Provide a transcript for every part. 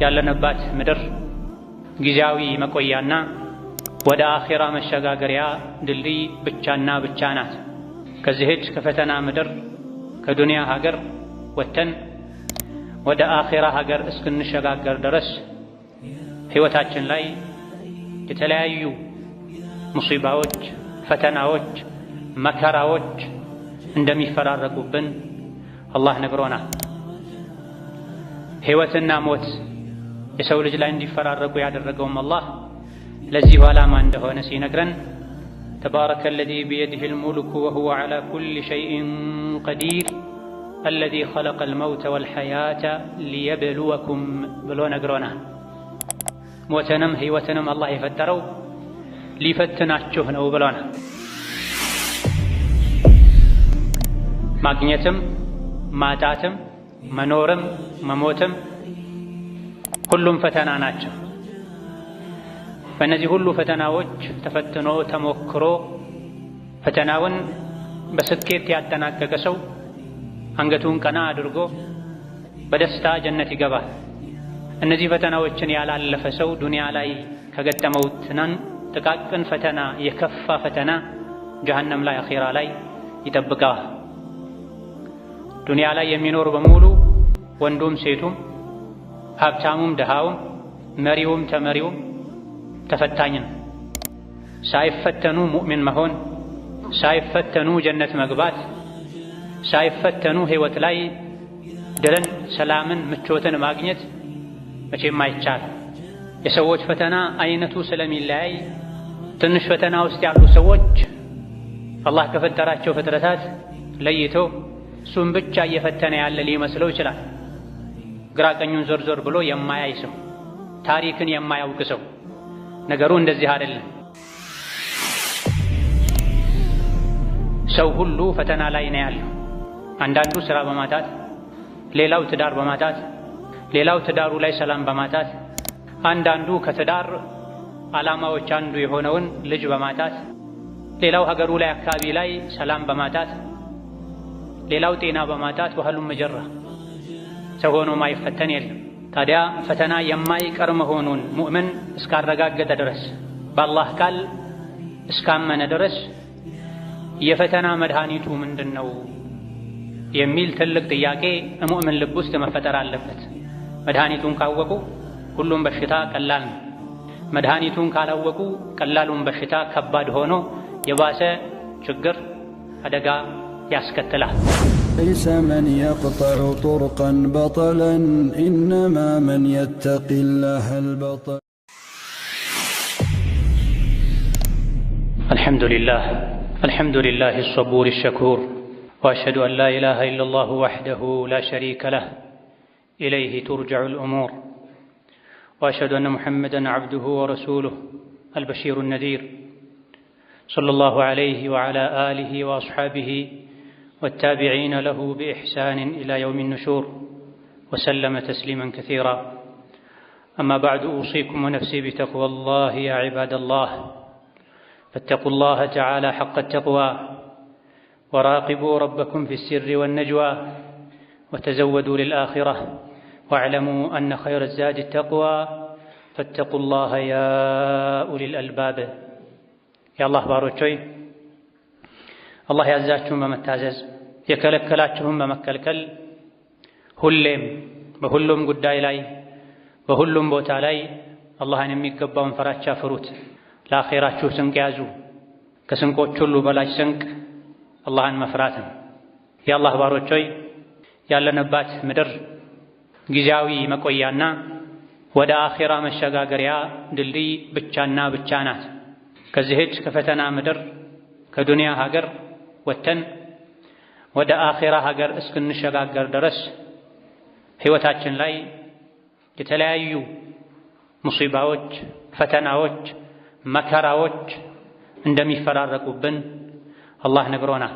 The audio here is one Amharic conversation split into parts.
ያለንባት ምድር ጊዜያዊ መቆያና ወደ አኺራ መሸጋገሪያ ድልድይ ብቻና ብቻ ናት። ከዚህች ከፈተና ምድር ከዱንያ ሀገር ወጥተን ወደ አኺራ ሀገር እስክንሸጋገር ድረስ ህይወታችን ላይ የተለያዩ ሙሲባዎች፣ ፈተናዎች፣ መከራዎች እንደሚፈራረቁብን አላህ ነግሮናል። ህይወትና ሞት የሰው ልጅ ላይ እንዲፈራረቁ ያደረገውም አላህ ለዚሁ ዓላማ እንደሆነ ሲነግረን ተባረከ አለዚ ቢየዲሂ አልሙልኩ ወሁወ ዐላ ኩሊ ሸይኢን ቀዲር አለዚ ኸለቀል መውተ ወልሐያተ ሊየብሉወኩም ብሎ ነግሮናል። ሞትንም ህይወትንም አላህ የፈጠረው ሊፈትናችሁ ነው ብሎናል። ማግኘትም ማጣትም መኖርም መሞትም ሁሉም ፈተና ናቸው። በእነዚህ ሁሉ ፈተናዎች ተፈትኖ ተሞክሮ ፈተናውን በስኬት ያጠናቀቀ ሰው አንገቱን ቀና አድርጎ በደስታ ጀነት ይገባል። እነዚህ ፈተናዎችን ያላለፈ ሰው ዱንያ ላይ ከገጠመው ትናን ጥቃቅን ፈተና የከፋ ፈተና ጀሀነም ላይ አኺራ ላይ ይጠብቀዋል። ዱንያ ላይ የሚኖሩ በሙሉ ወንዱም ሴቱም ሀብታሙም ድሃውም መሪውም ተመሪውም ተፈታኝ ነው። ሳይፈተኑ ሙእሚን መሆን፣ ሳይፈተኑ ጀነት መግባት፣ ሳይፈተኑ ህይወት ላይ ድልን፣ ሰላምን፣ ምቾትን ማግኘት መቼም አይቻልም። የሰዎች ፈተና አይነቱ ስለሚለያይ ትንሽ ፈተና ውስጥ ያሉ ሰዎች አላህ ከፈጠራቸው ፍጥረታት ለይቶ እሱን ብቻ እየፈተነ ያለ ሊመስለው ይችላል። ግራ ቀኙን ዞር ዞር ብሎ የማያይ ሰው፣ ታሪክን የማያውቅ ሰው። ነገሩ እንደዚህ አይደለም። ሰው ሁሉ ፈተና ላይ ነው ያለው። አንዳንዱ ስራ በማጣት፣ ሌላው ትዳር በማጣት፣ ሌላው ትዳሩ ላይ ሰላም በማጣት፣ አንዳንዱ ከትዳር ዓላማዎች አንዱ የሆነውን ልጅ በማጣት፣ ሌላው ሀገሩ ላይ አካባቢ ላይ ሰላም በማጣት፣ ሌላው ጤና በማጣት ወህሉም መጀራ ሰው ሆኖ ማይፈተን የለም። ታዲያ ፈተና የማይቀር መሆኑን ሙእምን እስካረጋገጠ ድረስ በአላህ ቃል እስካመነ ድረስ የፈተና መድኃኒቱ ምንድን ነው የሚል ትልቅ ጥያቄ ሙእምን ልብ ውስጥ መፈጠር አለበት። መድኃኒቱን ካወቁ ሁሉም በሽታ ቀላል ነው። መድኃኒቱን ካላወቁ ቀላሉን በሽታ ከባድ ሆኖ የባሰ ችግር አደጋ ያስከትላል። ليس من يقطع طرقا بطلا إنما من يتقي الله البطل. الحمد لله الحمد لله الصبور الشكور، وأشهد أن لا إله إلا الله وحده لا شريك له إليه ترجع الأمور، وأشهد أن محمدا عبده ورسوله البشير النذير، صلى الله عليه وعلى آله وأصحابه والتابعين له بإحسان إلى يوم النشور وسلم تسليما كثيرا. أما بعد، أوصيكم ونفسي بتقوى الله يا عباد الله، فاتقوا الله تعالى حق التقوى، وراقبوا ربكم في السر والنجوى، وتزودوا للآخرة، واعلموا أن خير الزاد التقوى، فاتقوا الله يا أولي الألباب. يا الله ባሮች ሆይ፣ አላህ ያዛችሁን በመታዘዝ የከለከላችሁን በመከልከል ሁሌም በሁሉም ጉዳይ ላይ በሁሉም ቦታ ላይ አላህን የሚገባውን ፍራቻ ፍሩት። ለአኼራችሁ ስንቅ ያዙ። ከስንቆች ሁሉ በላጭ ስንቅ አላህን መፍራት ነው። የአላህ ባሮች ሆይ፣ ያለንባት ምድር ጊዜያዊ መቆያና ወደ አኼራ መሸጋገሪያ ድልድይ ብቻና ብቻ ናት። ከዚህች ከፈተና ምድር ከዱንያ ሀገር ወጥተን ወደ አኼራ ሀገር እስክንሸጋገር ድረስ ህይወታችን ላይ የተለያዩ ሙሲባዎች፣ ፈተናዎች፣ መከራዎች እንደሚፈራረቁብን አላህ ነግሮናል።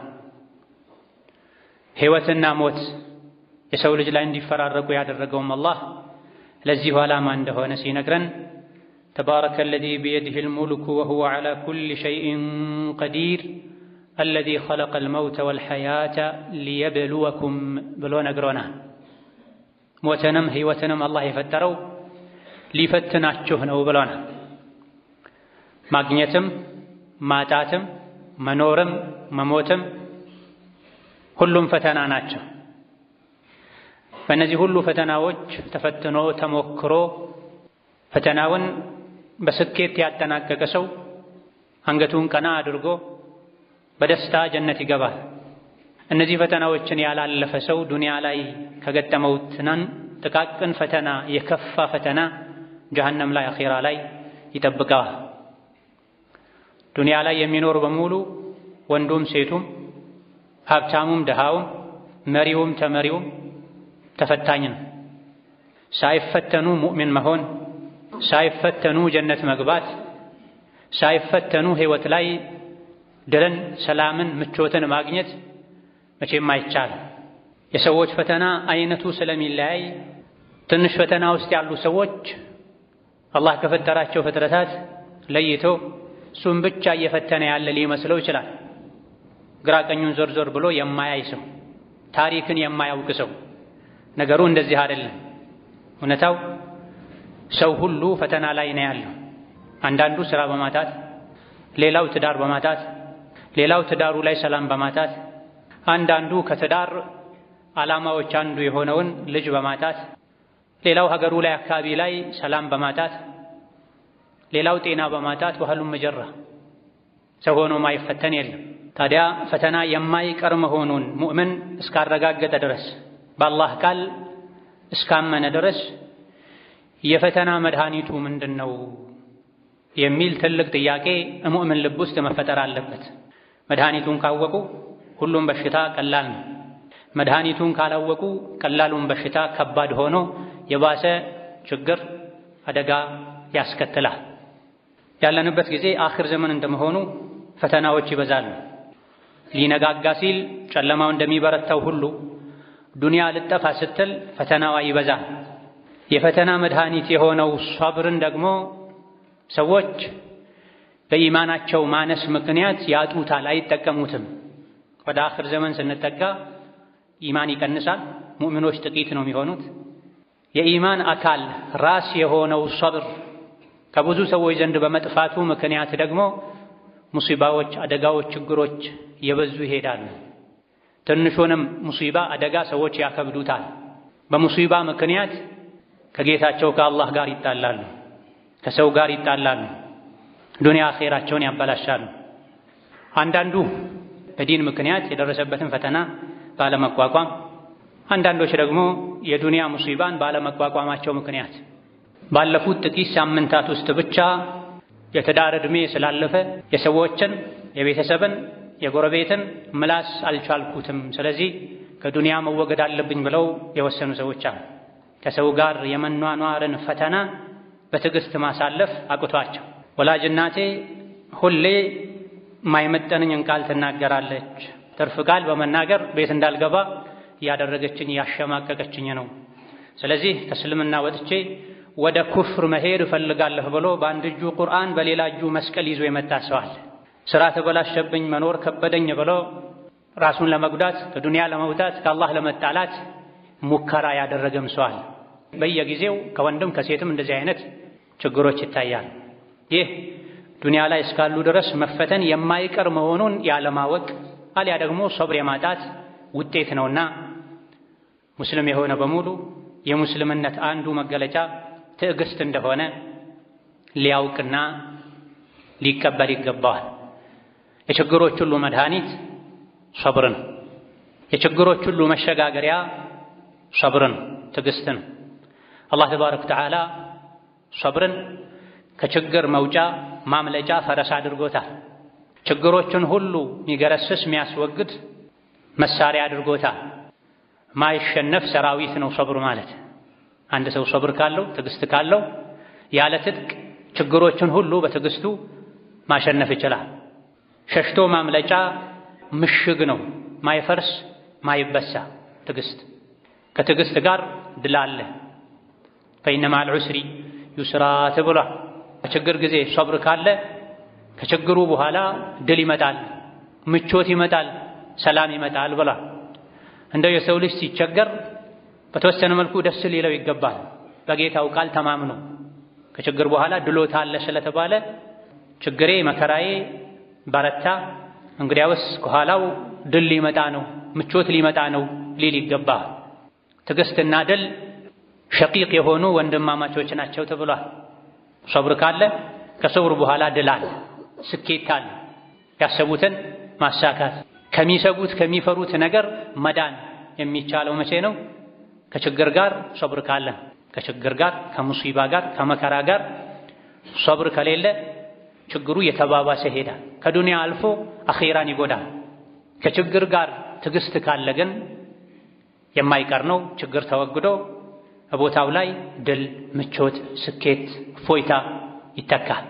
ህይወትና ሞት የሰው ልጅ ላይ እንዲፈራረቁ ያደረገውም አላህ ለዚሁ ዓላማ እንደሆነ ሲነግረን ተባረከ አለዚ ቢየዲሂ አልሙልኩ ወሁወ ዐላ ኩሊ ሸይኢን ቀዲር አለዚ ኸለቀል መውተ ወልሐያተ ሊየብሉወኩም ብሎ ነግሮናል። ሞትንም ህይወትንም አላህ የፈጠረው ሊፈትናችሁ ነው ብለናል። ማግኘትም ማጣትም መኖርም መሞትም ሁሉም ፈተና ናቸው። በእነዚህ ሁሉ ፈተናዎች ተፈትኖ ተሞክሮ ፈተናውን በስኬት ያጠናቀቀ ሰው አንገቱን ቀና አድርጎ በደስታ ጀነት ይገባል። እነዚህ ፈተናዎችን ያላለፈ ሰው ዱንያ ላይ ከገጠመው ጥቃቅን ፈተና የከፋ ፈተና ጀሀነም ላይ አኺራ ላይ ይጠብቀዋል። ዱንያ ላይ የሚኖር በሙሉ ወንዱም ሴቱም ሀብታሙም ድሃውም መሪውም ተመሪውም ተፈታኝ ነው። ሳይፈተኑ ሙእሚን መሆን፣ ሳይፈተኑ ጀነት መግባት፣ ሳይፈተኑ ህይወት ላይ ድልን፣ ሰላምን፣ ምቾትን ማግኘት መቼም አይቻልም። የሰዎች ፈተና አይነቱ ስለሚለያይ ትንሽ ፈተና ውስጥ ያሉ ሰዎች አላህ ከፈጠራቸው ፍጥረታት ለይቶ እሱን ብቻ እየፈተነ ያለ ሊመስለው ይችላል። ግራ ቀኙን ዞር ዞር ብሎ የማያይ ሰው፣ ታሪክን የማያውቅ ሰው፣ ነገሩ እንደዚህ አይደለም። እውነታው ሰው ሁሉ ፈተና ላይ ነው ያለው። አንዳንዱ ስራ በማጣት፣ ሌላው ትዳር በማጣት፣ ሌላው ትዳሩ ላይ ሰላም በማጣት፣ አንዳንዱ ከትዳር ዓላማዎች አንዱ የሆነውን ልጅ በማጣት፣ ሌላው ሀገሩ ላይ አካባቢ ላይ ሰላም በማጣት፣ ሌላው ጤና በማጣት ወህሉም መጀራ ሰው ሆኖ ማይፈተን የለም። ታዲያ ፈተና የማይቀር መሆኑን ሙእምን እስካረጋገጠ ድረስ በአላህ ቃል እስካመነ ድረስ የፈተና መድኃኒቱ ምንድነው የሚል ትልቅ ጥያቄ ሙእምን ልብ ውስጥ መፈጠር አለበት። መድኃኒቱን ካወቁ ሁሉም በሽታ ቀላል ነው። መድኃኒቱን ካላወቁ ቀላሉን በሽታ ከባድ ሆኖ የባሰ ችግር አደጋ ያስከትላል። ያለንበት ጊዜ አኺር ዘመን እንደመሆኑ ፈተናዎች ይበዛሉ። ሊነጋጋ ሲል ጨለማው እንደሚበረታው ሁሉ ዱንያ ልጠፋ ስትል ፈተናዋ ይበዛል። የፈተና መድኃኒት የሆነው ሷብርን ደግሞ ሰዎች በኢማናቸው ማነስ ምክንያት ያጡታል፣ አይጠቀሙትም። ወደ አኺር ዘመን ስንጠጋ ኢማን ይቀንሳል። ሙእሚኖች ጥቂት ነው የሚሆኑት። የኢማን አካል ራስ የሆነው ሷብር ከብዙ ሰዎች ዘንድ በመጥፋቱ ምክንያት ደግሞ ሙሲባዎች፣ አደጋዎች፣ ችግሮች የበዙ ይሄዳሉ። ትንሹንም ሙሲባ አደጋ ሰዎች ያከብዱታል። በሙሲባ ምክንያት ከጌታቸው ከአላህ ጋር ይጣላሉ፣ ከሰው ጋር ይጣላሉ፣ ዱንያ አኼራቸውን ያበላሻሉ። አንዳንዱ በዲን ምክንያት የደረሰበትን ፈተና ባለመቋቋም፣ አንዳንዶች ደግሞ የዱንያ ሙሲባን ባለመቋቋማቸው ምክንያት ባለፉት ጥቂት ሳምንታት ውስጥ ብቻ የትዳር ዕድሜ ስላለፈ የሰዎችን፣ የቤተሰብን፣ የጎረቤትን ምላስ አልቻልኩትም፣ ስለዚህ ከዱንያ መወገድ አለብኝ ብለው የወሰኑ ሰዎች አሉ። ከሰው ጋር የመኗኗርን ፈተና በትዕግስት ማሳለፍ አቅቷቸው ወላጅ እናቴ ሁሌ ማይመጠንኝን ቃል ትናገራለች፣ ትርፍ ቃል በመናገር ቤት እንዳልገባ እያደረገችኝ እያሸማቀቀችኝ ነው፣ ስለዚህ ከእስልምና ወጥቼ ወደ ኩፍር መሄድ እፈልጋለሁ ብሎ በአንድ እጁ ቁርአን በሌላ እጁ መስቀል ይዞ የመጣ ሰው አለ። ስራ ተበላሸብኝ፣ መኖር ከበደኝ ብሎ ራሱን ለመጉዳት ከዱንያ ለመውጣት ከአላህ ለመጣላት ሙከራ ያደረገም ሰው አለ። በየጊዜው ከወንድም ከሴትም እንደዚህ አይነት ችግሮች ይታያል። ይህ ዱንያ ላይ እስካሉ ድረስ መፈተን የማይቀር መሆኑን ያለማወቅ አልያ ደግሞ ሶብር የማጣት ውጤት ነውና ሙስሊም የሆነ በሙሉ የሙስልምነት አንዱ መገለጫ ትዕግስት እንደሆነ ሊያውቅና ሊቀበል ይገባዋል። የችግሮች ሁሉ መድኃኒት ሶብር ነው። የችግሮች ሁሉ መሸጋገሪያ ሶብር ነው፣ ትዕግስት ነው። አላህ ተባረከ ወተዓላ ሶብርን ከችግር መውጫ ማምለጫ ፈረስ አድርጎታል። ችግሮችን ሁሉ የሚገረስስ የሚያስወግድ መሳሪያ አድርጎታል። ማይሸነፍ ሰራዊት ነው ሶብር ማለት። አንድ ሰው ሶብር ካለው ትዕግስት ካለው ያለ ትጥቅ ችግሮችን ሁሉ በትዕግስቱ ማሸነፍ ይችላል። ሸሽቶ ማምለጫ ምሽግ ነው፣ ማይፈርስ ማይበሳ ትዕግስት። ከትዕግስት ጋር ድል አለ። فإن مع العسر يسرا ተብሏል። በችግር ጊዜ ሶብር ካለ ከችግሩ በኋላ ድል ይመጣል፣ ምቾት ይመጣል፣ ሰላም ይመጣል ብሏል። እንደው የሰው ልጅ ሲቸገር በተወሰነ መልኩ ደስ ሊለው ይገባል። በጌታው ቃል ተማምኖ ከችግር በኋላ ድሎት አለ ስለተባለ ችግሬ መከራዬ በረታ፣ እንግዲያውስ ከኋላው ድል ሊመጣ ነው፣ ምቾት ሊመጣ ነው ሊል ይገባል። ትዕግስትና ድል ሸቂቅ የሆኑ ወንድማማቾች ናቸው ተብሏል። ሶብር ካለ ከሶብር በኋላ ድል አለ፣ ስኬት አለ። ያሰቡትን ማሳካት ከሚሰጉት ከሚፈሩት ነገር መዳን የሚቻለው መቼ ነው? ከችግር ጋር ሶብር ካለ፣ ከችግር ጋር ከሙሲባ ጋር ከመከራ ጋር ሶብር ከሌለ ችግሩ የተባባሰ ይሄዳል። ከዱንያ አልፎ አኺራን ይጎዳል። ከችግር ጋር ትዕግስት ካለ ግን የማይቀር ነው። ችግር ተወግዶ ቦታው ላይ ድል፣ ምቾት፣ ስኬት፣ እፎይታ ይተካል።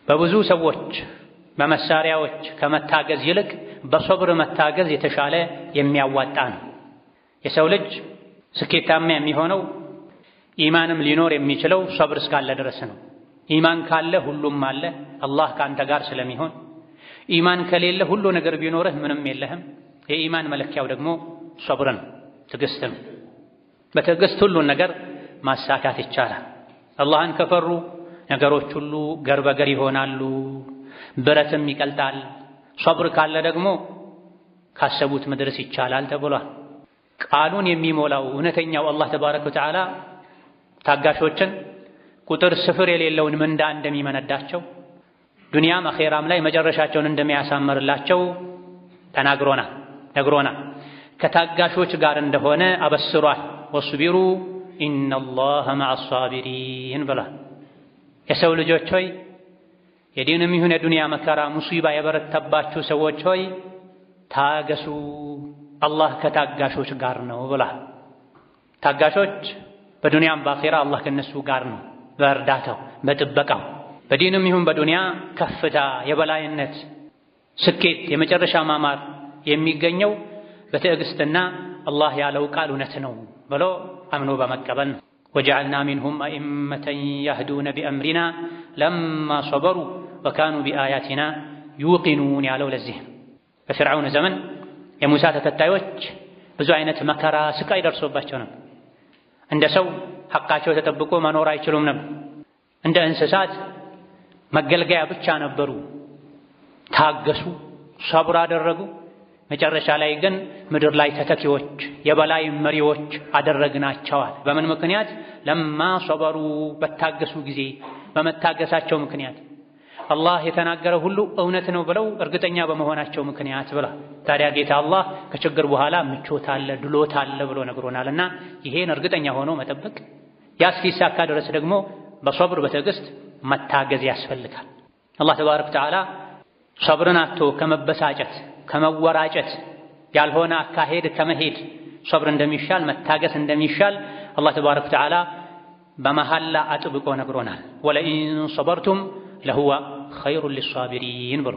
በብዙ ሰዎች በመሳሪያዎች ከመታገዝ ይልቅ በሶብር መታገዝ የተሻለ የሚያዋጣ ነው። የሰው ልጅ ስኬታማ የሚሆነው ኢማንም ሊኖር የሚችለው ሶብር እስካለ ድረስ ነው። ኢማን ካለ ሁሉም አለ፣ አላህ ካንተ ጋር ስለሚሆን። ኢማን ከሌለ ሁሉ ነገር ቢኖርህ ምንም የለህም። የኢማን መለኪያው ደግሞ ሶብር ነው፣ ትዕግስት ነው። በትዕግስት ሁሉን ነገር ማሳካት ይቻላል። አላህን ከፈሩ ነገሮች ሁሉ ገር በገር ይሆናሉ፣ ብረትም ይቀልጣል። ሶብር ካለ ደግሞ ካሰቡት መድረስ ይቻላል ተብሏል። ቃሉን የሚሞላው እውነተኛው አላህ ተባረከ ወተዓላ ታጋሾችን ቁጥር ስፍር የሌለውን ምንዳ እንደሚመነዳቸው ዱንያም አኼራም ላይ መጨረሻቸውን እንደሚያሳምርላቸው ተናግሮናል፣ ነግሮናል። ከታጋሾች ጋር እንደሆነ አበስሯል። ወስቢሩ ኢነላሀ መዐ ሷቢሪን ብሏል። የሰው ልጆች ሆይ የዲንም ይሁን የዱንያ መከራ ሙሲባ የበረታባችሁ ሰዎች ሆይ ታገሱ፣ አላህ ከታጋሾች ጋር ነው ብሏል። ታጋሾች በዱንያም በአኼራ አላህ ከነሱ ጋር ነው፣ በእርዳታው በጥበቃው። በዲንም ይሁን በዱንያ ከፍታ፣ የበላይነት፣ ስኬት፣ የመጨረሻ ማማር የሚገኘው በትዕግስትና አላህ ያለው ቃል እውነት ነው ብሎ አምኖ በመቀበል ነው። ወጀዐልና ሚንሁም አኢመተን የህዱነ ቢአምሪና ለማ ሰበሩ ወካኑ ቢአያቲና ዩቂኑን ያለው ለዚህ ነው። በፊርዓውን ዘመን የሙሳ ተከታዮች ብዙ አይነት መከራ ስቃይ ደርሶባቸው ነበር። እንደ ሰው ሐቃቸው ተጠብቆ መኖር አይችሉም ነበር። እንደ እንስሳት መገልገያ ብቻ ነበሩ። ታገሱ፣ ሰብር አደረጉ። መጨረሻ ላይ ግን ምድር ላይ ተተኪዎች የበላይ መሪዎች አደረግናቸዋል። በምን ምክንያት? ለማ ሰበሩ፣ በታገሱ ጊዜ፣ በመታገሳቸው ምክንያት አላህ የተናገረ ሁሉ እውነት ነው ብለው እርግጠኛ በመሆናቸው ምክንያት ብሏል። ታዲያ ጌታ አላህ ከችግር በኋላ ምቾት አለ፣ ድሎት አለ ብሎ ነግሮናልና ይሄን እርግጠኛ ሆኖ መጠበቅ፣ ያ እስኪሳካ ድረስ ደግሞ በሶብር በትዕግስት መታገዝ ያስፈልጋል። አላህ ተባረከ ወተዓላ ሶብርን አጥቶ ከመበሳጨት ከመወራጨት ያልሆነ አካሄድ ከመሄድ ሶብር እንደሚሻል መታገስ እንደሚሻል አላህ ተባረከ ወተዓላ በመሐላ አጥብቆ ነግሮናል። ወለኢን ሰበርቱም ለሁወ ኸይሩን ሊሷቢሪን ብሎ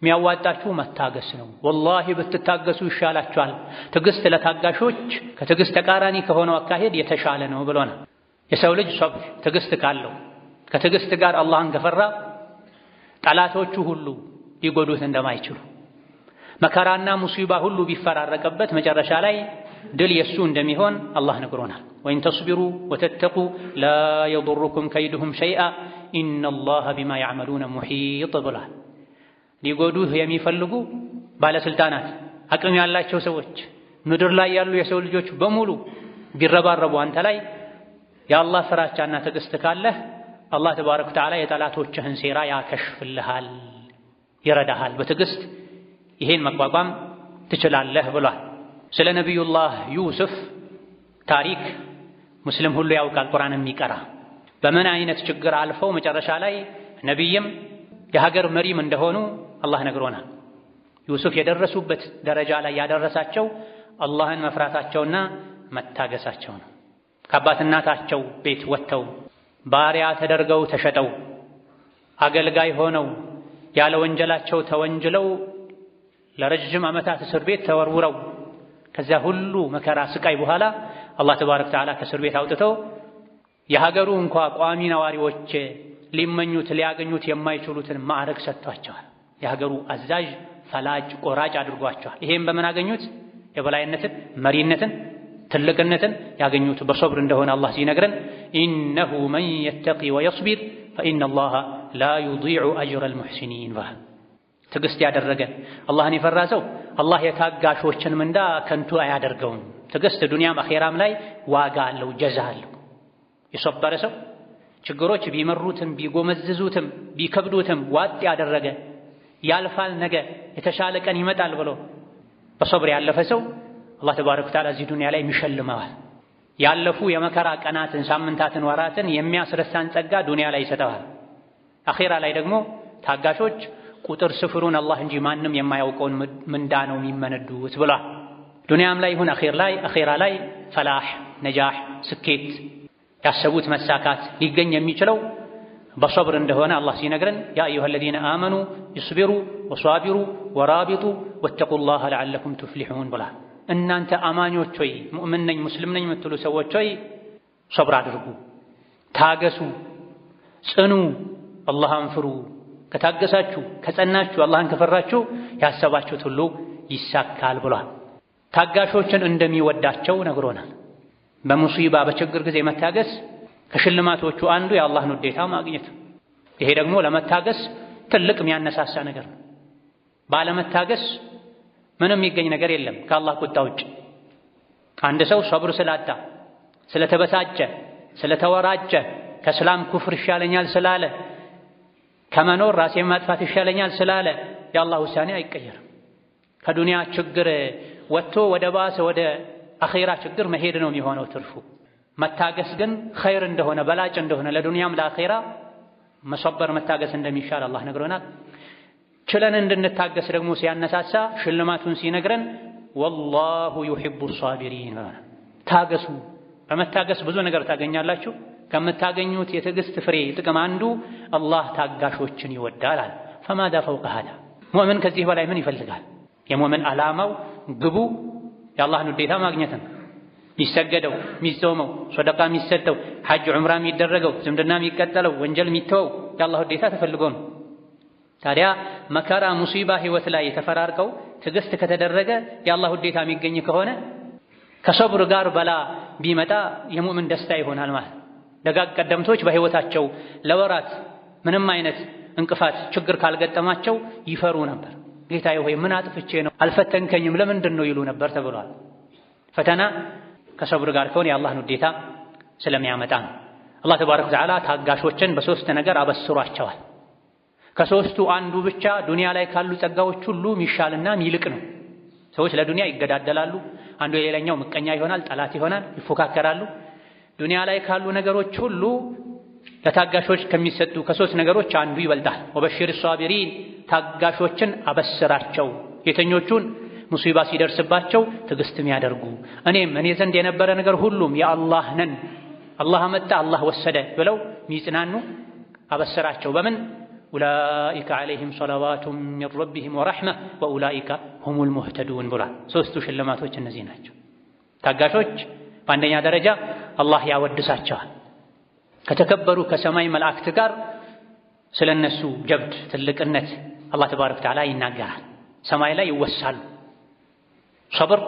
የሚያዋጣችሁ መታገስ ነው። ወላሂ ብትታገሱ ይሻላችኋል። ትዕግስት ለታጋሾች ከትዕግስት ተቃራኒ ከሆነው አካሄድ የተሻለ ነው ብሎናል። የሰው ልጅ ሶብር ትዕግስት ካለው ከትዕግስት ጋር አላህን ከፈራ ጠላቶቹ ሁሉ ሊጎዱት እንደማይችሉ መከራና ሙሲባ ሁሉ ቢፈራረቅበት መጨረሻ ላይ ድል የሱ እንደሚሆን አላህ ነግሮናል። ወኢን ተስቢሩ ወተተቁ ላ የዱሩኩም ከይዱሁም ሸይአ ኢነላሀ ቢማ ያዕመሉነ ሙሒጥ ብሏል። ሊጎዱህ የሚፈልጉ ባለስልጣናት፣ አቅም ያላቸው ሰዎች፣ ምድር ላይ ያሉ የሰው ልጆች በሙሉ ቢረባረቡ አንተ ላይ የአላህ ፍራቻና ትዕግስት ካለህ አላህ ተባረከ ወተዓላ የጠላቶችህን ሴራ ያከሽፍልሃል፣ ይረዳሃል። በትዕግስት ይሄን መቋቋም ትችላለህ ብሏል። ስለ ነቢዩላህ ዩሱፍ ታሪክ ሙስሊም ሁሉ ያውቃል፣ ቁርአን የሚቀራ በምን አይነት ችግር አልፈው መጨረሻ ላይ ነቢይም የሀገር መሪም እንደሆኑ አላህ ነግሮናል። ዩሱፍ የደረሱበት ደረጃ ላይ ያደረሳቸው አላህን መፍራታቸውና መታገሳቸው ነው። ከአባት እናታቸው ቤት ወጥተው ባሪያ ተደርገው ተሸጠው አገልጋይ ሆነው ያለ ወንጀላቸው ተወንጅለው ለረጅም ዓመታት እስር ቤት ተወርውረው ከዚያ ሁሉ መከራ ስቃይ በኋላ አላህ ተባረከ ወተዓላ ከእስር ቤት አውጥተው የሀገሩ እንኳ ቋሚ ነዋሪዎች ሊመኙት ሊያገኙት የማይችሉትን ማዕረግ ሰጥቷቸዋል። የሀገሩ አዛዥ ፈላጭ ቆራጭ አድርጓቸዋል። ይሄም በምን አገኙት? የበላይነትን፣ መሪነትን፣ ትልቅነትን ያገኙት በሶብር እንደሆነ አላህ ሲነግረን إنه من يتق ويصبر فإن الله لا يضيع أجر المحسنين። ትዕግስት ያደረገ አላህን የፈራ ሰው አላህ የታጋሾችን ምንዳ ከንቱ አያደርገውም። ትዕግስት ዱንያም አኼራም ላይ ዋጋ አለው፣ ጀዛ አለው። የሰበረ ሰው ችግሮች ቢመሩትም ቢጎመዝዙትም ቢከብዱትም ዋጥ ያደረገ ያልፋል፣ ነገ የተሻለ ቀን ይመጣል ብሎ በሰብር ያለፈ ሰው አላህ ተባረከ ወተዓላ እዚህ ዱንያ ላይ ይሸልመዋል። ያለፉ የመከራ ቀናትን፣ ሳምንታትን፣ ወራትን የሚያስረሳን ጸጋ ዱንያ ላይ ይሰጠዋል። አኼራ ላይ ደግሞ ታጋሾች ቁጥር ስፍሩን አላህ እንጂ ማንም የማያውቀውን ምንዳ ነው የሚመነዱት ብሏል። ዱንያም ላይ ይሁን አኼራ ላይ ፈላህ፣ ነጃህ፣ ስኬት፣ ያሰቡት መሳካት ሊገኝ የሚችለው በሰብር እንደሆነ አላህ ሲነግረን يا أيها الذين آمنوا اصبروا وصابروا ورابطوا واتقوا الله لعلكم تفلحون ብሏል። እናንተ አማኞች ሆይ ሙእምን ነኝ ሙስሊም ነኝ የምትሉ ሰዎች ሆይ ሰብር አድርጉ፣ ታገሱ፣ ጽኑ፣ አላህን ፍሩ። ከታገሳችሁ ከጸናችሁ አላህን ከፈራችሁ ያሰባችሁት ሁሉ ይሳካል ብሏል። ታጋሾችን እንደሚወዳቸው ነግሮናል። በሙሲባ በችግር ጊዜ መታገስ ከሽልማቶቹ አንዱ የአላህን ውዴታ ማግኘት። ይሄ ደግሞ ለመታገስ ትልቅ የሚያነሳሳ ነገር ነው። ባለመታገስ ምንም የሚገኝ ነገር የለም ከአላህ ቁጣ ውጭ። አንድ ሰው ሰብር ስላጣ፣ ስለተበሳጨ፣ ስለተወራጨ፣ ከእስላም ኩፍር ይሻለኛል ስላለ፣ ከመኖር ራሴን ማጥፋት ይሻለኛል ስላለ የአላህ ውሳኔ አይቀየርም። ከዱንያ ችግር ወጥቶ ወደ ባሰ ወደ አኼራ ችግር መሄድ ነው የሚሆነው ትርፉ። መታገስ ግን ኸይር እንደሆነ በላጭ እንደሆነ ለዱንያም ለአኼራ መሰበር መታገስ እንደሚሻል አላህ ነግሮናል። ችለን እንድንታገስ ደግሞ ሲያነሳሳ ሽልማቱን ሲነግረን والله يحب الصابرين፣ ታገሱ። በመታገስ ብዙ ነገር ታገኛላችሁ። ከምታገኙት የትዕግስት ፍሬ ጥቅም አንዱ አላህ ታጋሾችን ይወዳል አለ። فماذا فوق هذا ሙእምን ከዚህ በላይ ምን ይፈልጋል? የሙእምን ዓላማው ግቡ የአላህን ውዴታ ማግኘት ነው። የሚሰገደው፣ የሚጾመው፣ ሶደቃ የሚሰጠው፣ ሐጅ ዑምራ የሚደረገው፣ ዝምድና የሚቀጠለው፣ ወንጀል የሚተወው የአላህ ውዴታ ተፈልጎ ነው። ታዲያ መከራ ሙሲባ ህይወት ላይ የተፈራርቀው ትዕግስት ከተደረገ የአላህ ውዴታ የሚገኝ ከሆነ ከሰብር ጋር በላ ቢመጣ የሙእምን ደስታ ይሆናል ማለት። ደጋግ ቀደምቶች በህይወታቸው ለወራት ምንም አይነት እንቅፋት ችግር ካልገጠማቸው ይፈሩ ነበር። ጌታዬ ሆይ ምን አጥፍቼ ነው አልፈተንከኝም ለምንድን ነው ይሉ ነበር ተብሏል። ፈተና ከሰብር ጋር ከሆነ የአላህን ውዴታ ስለሚያመጣ ነው። አላህ ተባረከ ወተዓላ ታጋሾችን በሶስት ነገር አበስሯቸዋል። ከሶስቱ አንዱ ብቻ ዱንያ ላይ ካሉ ጸጋዎች ሁሉ ሚሻልና ሚልቅ ነው። ሰዎች ለዱንያ ይገዳደላሉ። አንዱ የሌላኛው ምቀኛ ይሆናል፣ ጠላት ይሆናል፣ ይፎካከራሉ። ዱንያ ላይ ካሉ ነገሮች ሁሉ ለታጋሾች ከሚሰጡ ከሶስት ነገሮች አንዱ ይበልጣል። ወበሽር ሷቢሪን፣ ታጋሾችን አበስራቸው። የተኞቹን ሙሲባ ሲደርስባቸው ትዕግስት የሚያደርጉ እኔም እኔ ዘንድ የነበረ ነገር ሁሉም የአላህ ነን፣ አላህ አመጣ አላህ ወሰደ ብለው ሚጽናኑ አበስራቸው። በምን ኡላኢከ ዐለይሂም ሰለዋቱን ሚን ረቢሂም ወረሕመህ ወኡላኢከ ሁሙል ሙህተዱን ብሏል። ሶስቱ ሽልማቶች እነዚህ ናቸው። ታጋሾች በአንደኛ ደረጃ አላህ ያወድሳቸዋል። ከተከበሩ ከሰማይ መላእክት ጋር ስለነሱ ጀብድ ትልቅነት አላህ ተባረከ ወተዓላ ይናገራል። ሰማይ ላይ ይወሳሉ። ሰብር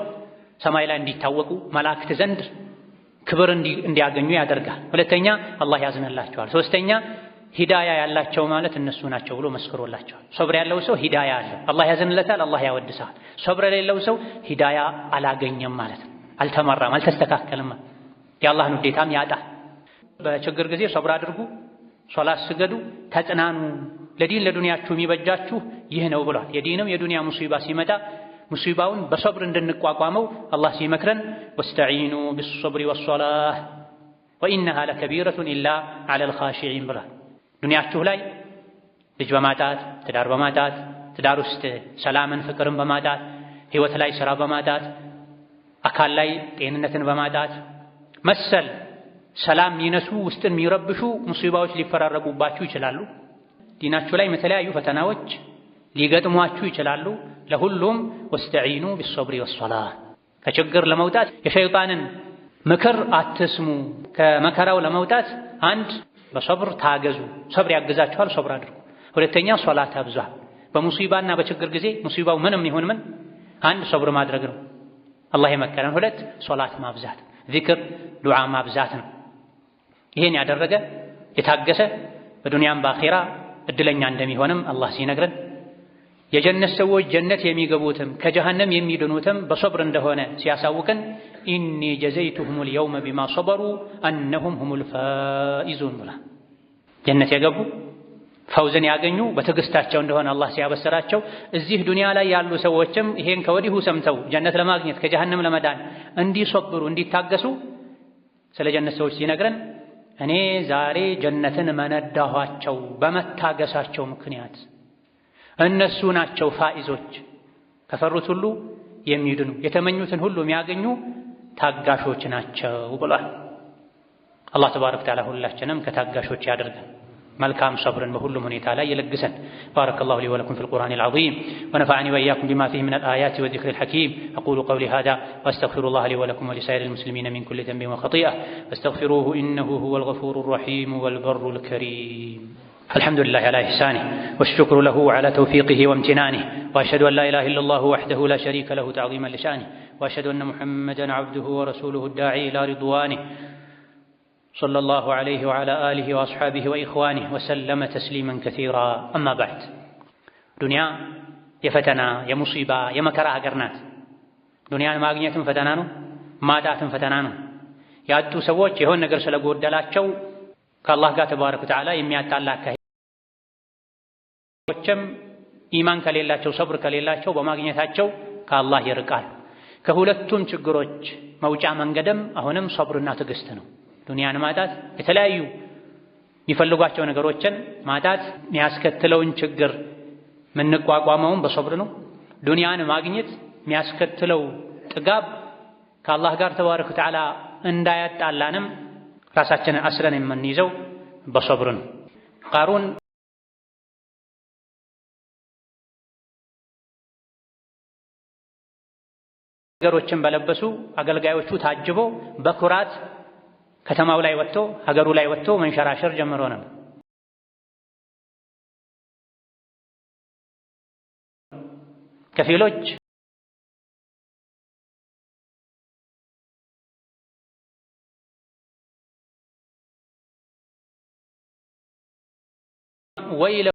ሰማይ ላይ እንዲታወቁ መላእክት ዘንድ ክብር እንዲያገኙ ያደርጋል። ሁለተኛ አላህ ያዝንላቸዋል። ሶስተኛ ሂዳያ ያላቸው ማለት እነሱ ናቸው ብሎ መስክሮላቸዋል። ሶብር ያለው ሰው ሂዳያ አለው፣ አላህ ያዝንለታል፣ አላህ ያወድሳል። ሶብር የሌለው ሰው ሂዳያ አላገኘም ማለት ነው። አልተመራም፣ አልተስተካከልም፣ የአላህን ውዴታም ያጣል። በችግር ጊዜ ሶብር አድርጉ፣ ሶላት ስገዱ፣ ተጽናኑ፣ ለዲን ለዱንያችሁ የሚበጃችሁ ይህ ነው ብሏል። የዲንም የዱንያ ሙሲባ ሲመጣ ሙሲባውን በሶብር እንድንቋቋመው አላህ ሲመክረን واستعينوا بالصبر والصلاة وإنها لكبيرة إلا على الخاشعين ብሏል። ዱንያችሁ ላይ ልጅ በማጣት ትዳር በማጣት ትዳር ውስጥ ሰላምን ፍቅርን በማጣት ህይወት ላይ ስራ በማጣት አካል ላይ ጤንነትን በማጣት መሰል ሰላም የሚነሱ ውስጥን የሚረብሹ ሙሲባዎች ሊፈራረቁባችሁ ይችላሉ። ዲናችሁ ላይ የተለያዩ ፈተናዎች ሊገጥሟችሁ ይችላሉ። ለሁሉም ወስተዒኑ ቢሶብሪ ወሶላህ፣ ከችግር ለመውጣት የሸይጣንን ምክር አትስሙ። ከመከራው ለመውጣት አንድ በሶብር ታገዙ፣ ሶብር ያግዛችኋል፣ ሶብር አድርጉ። ሁለተኛ ሶላት አብዟል። በሙሲባና በችግር ጊዜ ሙሲባው ምንም ይሁን ምን አንድ ሶብር ማድረግ ነው አላህ የመከረን። ሁለት ሶላት ማብዛት፣ ዚክር ዱዓ ማብዛት ነው። ይሄን ያደረገ የታገሰ በዱንያም በአኺራ እድለኛ እንደሚሆንም አላህ ሲነግረን የጀነት ሰዎች ጀነት የሚገቡትም ከጀሃነም የሚድኑትም በሶብር እንደሆነ ሲያሳውቀን إني جزيتهم اليوم بما صبروا أنهم هم الفائزون ብሏል። ጀነት የገቡ ፈውዝን ያገኙ በትዕግስታቸው እንደሆነ አላህ ሲያበስራቸው እዚህ ዱንያ ላይ ያሉ ሰዎችም ይሄን ከወዲሁ ሰምተው ጀነት ለማግኘት ከጀሃነም ለመዳን እንዲሶብሩ እንዲታገሱ ስለ ጀነት ሰዎች ሲነግረን እኔ ዛሬ ጀነትን መነዳኋቸው በመታገሳቸው ምክንያት እነሱ ናቸው ፋኢዞች፣ ከፈሩት ሁሉ የሚድኑ የተመኙትን ሁሉ የሚያገኙ ታጋሾች ናቸው ብሏል። አላህ ተባረከ ወተዓላ ሁላችንም ከታጋሾች ያደርገን። መልካም ሰብርን በሁሉም ሁኔታ ላይ ይለግሰን። بارك الله لي ولكم في القرآن العظيم ونفعني وإياكم بما فيه من الآيات والذكر الحكيم أقول قولي هذا وأستغفر الله لي ولكم ولسائر المسلمين من كل ذنب وخطيئة فاستغفروه إنه هو الغفور الرحيم والبر الكريم. الحمد لله على إحسانه والشكر له على توفيقه وامتنانه وأشهد أن لا إله إلا الله وحده لا شريك له تعظيما لشانه وأشهد أن محمدا عبده ورسوله الداعي إلى رضوانه صلى الله عليه وعلى آله وأصحابه وإخوانه وسلم تسليما كثيرا. أما بعد، ዱንያ የፈተና የሙሲባ የመከራ ሀገር ናት። ዱንያን ማግኘትም ፈተና ነው፣ ማጣትም ፈተና ነው። ያጡ ሰዎች የሆነ ነገር ስለጎደላቸው ከአላህ ጋር ተባረከ ወተዓላ የሚያጣላ አካሄዶችም ኢማን ከሌላቸው ሰብር ከሌላቸው በማግኘታቸው ከአላህ ይርቃል። ከሁለቱም ችግሮች መውጫ መንገድም አሁንም ሰብርና ትዕግስት ነው። ዱንያን ማጣት የተለያዩ የሚፈልጓቸው ነገሮችን ማጣት የሚያስከትለውን ችግር የምንቋቋመውም በሶብር ነው። ዱንያን ማግኘት የሚያስከትለው ጥጋብ ከአላህ ጋር ተባረከ ወተዓላ እንዳያጣላንም ራሳችንን አስረን የምንይዘው በሶብር ነው። ቃሩን ነገሮችን በለበሱ አገልጋዮቹ ታጅቦ በኩራት ከተማው ላይ ወጥቶ ሀገሩ ላይ ወጥቶ መንሸራሸር ጀምሮ ነበር። ከፊሎች ወይለ